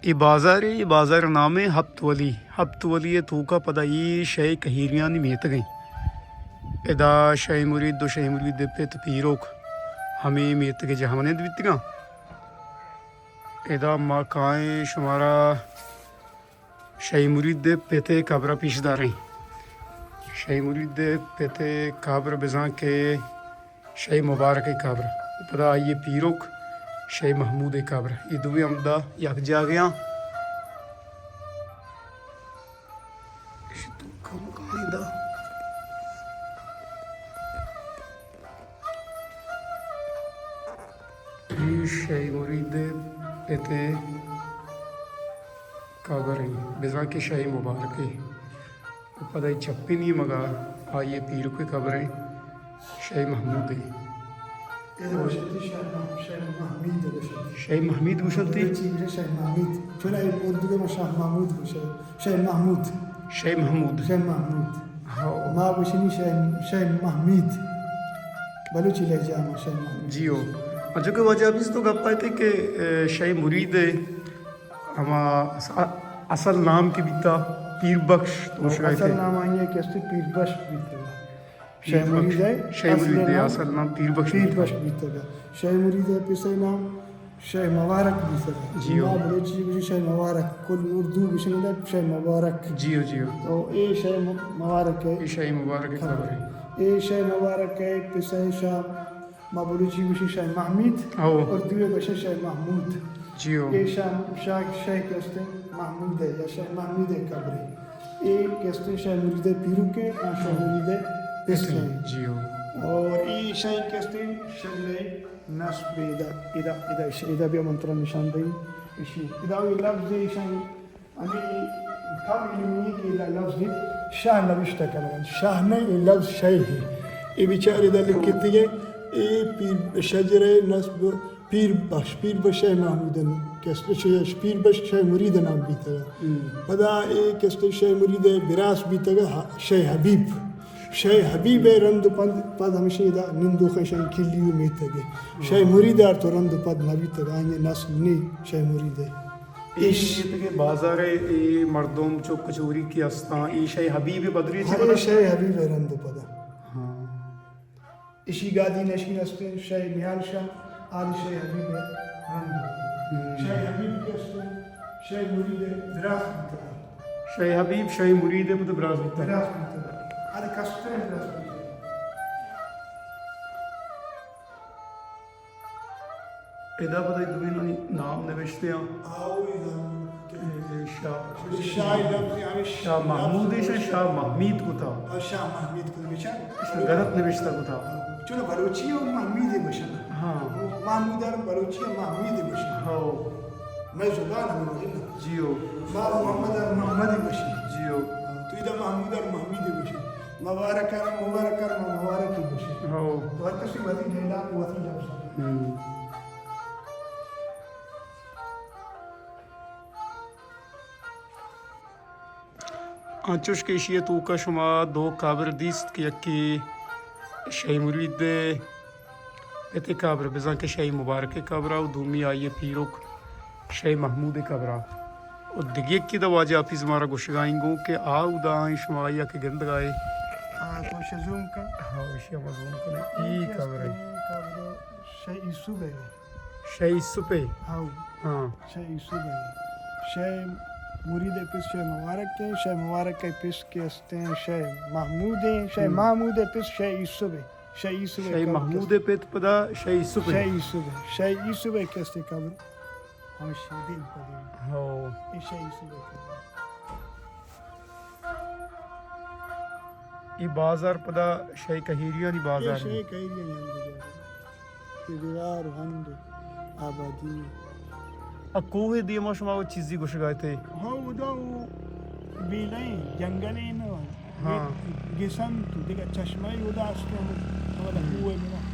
اے بازارے، اے بازار نام ایں ہپت ولی۔ ہپت ولی ءِ توکا پدا اے شے کہیریانی میتگ ایں۔ ادا شے مرید و شے مرید ءِ پت پیروک ہمے میتگ ءِ جہمنند بیتگاں۔ ادا ما کائیں شمارا شے مرید ءِ پت ءِ قبر ءَ پیش داریں۔ شے مرید ءِ پت ءِ قبر بزاں کہ شے مبارک ءِ قبر، پدا آئی ءِ پیروک شے محمود ءِ قبر، اے دوئیں ہمدا یک جاگہ آں۔ اے شے مرید ءِ پت ءِ قبر ایں، بزاں کہ شے مبارک ءِ۔ و پدا اے چپی نیمگا آئی ءِ پیرک ءِ قبر ایں، شے محمود ءِ۔ اے گوشنتی شے مح-، شے محمید گوشنتی۔ شے محمید گوشنتی؟ چی گوشن؟ شے محمید۔ چون اے اردو ءَ ما شاہ محمود گوشے۔ شے محمود۔ شے محمود۔ شے محمود۔ ہاں۔ ما گوشنی شے، شے محمید۔ بلوچی لہجہ ما شے محمود۔ جی ہو۔ انچو کہ واجہ حفیظ تو گپ آئیتے کہ، اے، شے مرید ءِ ہما اس-، اصل نام کہ بیتا پیر بخش تو ہو، گوشگا اصل ایتے۔ نام آئی ءِ کہ استے پیر بخش بیتا۔ پیر شے مرید بخش، ءِ شے اصل مرید ءِ نام اصل نام پیر بخش پیر بیتا۔ بخش بیتا۔ شے مرید ءِ پس ءِ نام شے مبارک بیتا۔ جی ہو۔ ما بلوچی گوشی شے مبارک، کل اردو گوشی شے مبارک۔ جی ہو، جی ہو۔ تو اے شے م-، مبارک ءِ۔ اے شے مبارک ءِ قبر ایں۔ اے شے مبارک ءِ پس ءِ شاہ ما بلوچی گوشی شے محمید، ہو۔ اردو ءَ گوشے شے محمود۔ جی ہو۔ اے شاہ، شاہ، شے کہ استے محمود ءِ یا شے محمود ءِ قبر ایں۔ اے کہ استے شے مرید ءِ پیرک ایں، آ شے مرید ءِ پس ایں۔ جی ہو۔ اور اے شے کہ استے شجرہ نسب ادا، ادا، ادا، ادا بیا من ترا نشان دئی۔ اشی، ادا اے لفظ ایں شے ہمے کم علمی کہ ادا لفظ ایں، شاہ نوشتہ کنگ انت۔ شاہ نہ، اے لفظ شے ایں۔ اے بچار ادا لکھتگ ایں، اے پیر، شجرہ نسب پیر بخش، پیر بخش شے محمود ءِ کستے، شے، پیر بخش شے مرید ءِ نام بیتگ۔ ہم۔ پدا اے کستے شے مرید ءِ براس بیتگ، ہا-، شے حبیب۔ شے حبیب ءِ رند و پند، پد ہمیشی ادا نندوخیں شے کلی و میتگ ءِ۔ شے مرید ءَ تو رند و پد نہ بیتگ، آئی ءِ نسل نی شے مرید ءِ۔ ایش ایش۔ کہ بازار ءِ اے مردم چک چوری کہ استاں، اے شے حبیب ءِ بدری چی ہاں، پدا؟ اے شے حبیب ءِ رند و پدا۔ ہاں۔ اشی گادی نشین استیں، شے نیال شاہ، آل شے حبیب ءِ رند۔ ہم۔ شے حبیب کہ استیں، شے مرید ءِ براس بیتگ۔ شے حبیب، شے مرید ءِ پت براس بیتگ۔ براس بیتگ۔ آل کستریں براس بیتگ۔ ادا پدا اے دوئینانی نام نبشتے آں۔ آؤ، ادا اے شاہ، شاہ لفظ، یعنی شاہ محمود ءَ شاہ محمید کتا۔ آ، شاہ محمید کتا، بچار۔ اس نے غلط نبشتہ کتا۔ چلو، بلوچی ءَ محمید ءَ گوشن۔ ہاں۔ محمود ءَ بلوچی ءَ محمید ءَ گوشن۔ ہاؤ۔ مئے زبان ہمے وڑیں۔ جی ہو۔ ما محمد ءَ محمد ءَ گوشن۔ جی ہو۔ تو ادا محمود ءَ محمید ءَ گوشن۔ مبارک ءَ مبارک ءَ مبارک ءَ گوشن۔ ہاؤ۔ تو ہر کسی وتی ڈیلاگ، وتی لفظ۔ ہم۔ انچوش کہ ایشی ءِ توکا شما دو قبر دیست کہ یکے شے مرید ءِ پت ءِ قبر، بزاں کہ شے مبارک ءِ قبر ءَ، و دومی آئی ءِ پیرک شے محمود ءِ قبر ءَ۔ و دگہ یکے دا واجہ حفیظ مارا گوشگا ایں گوں کہ آ اودا ایں، شما آئی ءَ کہ گندگا اے۔ آ، کوشش زوم کن۔ ہاں، ایشی ءَ ما زوم کن۔ اے قبر اے۔ قبر شے یوسف ءِ۔ شے یوسف ءِ؟ ہاؤ۔ ہاں۔ شے یوسف ءِ۔ شے مرید ءِ پس شے مبارک ءِ، شے مبارک ءِ پس کہ استیں شے محمود ءِ، شے ہم۔ محمود ءِ پس شے یوسف ءِ۔ شے یوسف ءِ شے قبر محمود ءِ پت پدا شے یوسف ءِ۔ شے یوسف ءِ۔ شے یوسف ءِ کہ استیں قبر ہمشی دیم پہ دیم۔ ہاؤ۔ اے شے یوسف ءِ قبر۔ اے بازار پدا شے کہیریانی بازار اے۔ شے کہیریانی ہند جاگہ۔ اے دیوار و ہند آبادی۔ آ کوہ دیما شما وہ چیزی گوشگا تے؟ ہاں، ادا وہ بیلیں جنگلیں نہ۔ ہاں۔ گسن تو دگہ چشمہ اودا است ہم، ہمدا ہم۔ کوہ دیما۔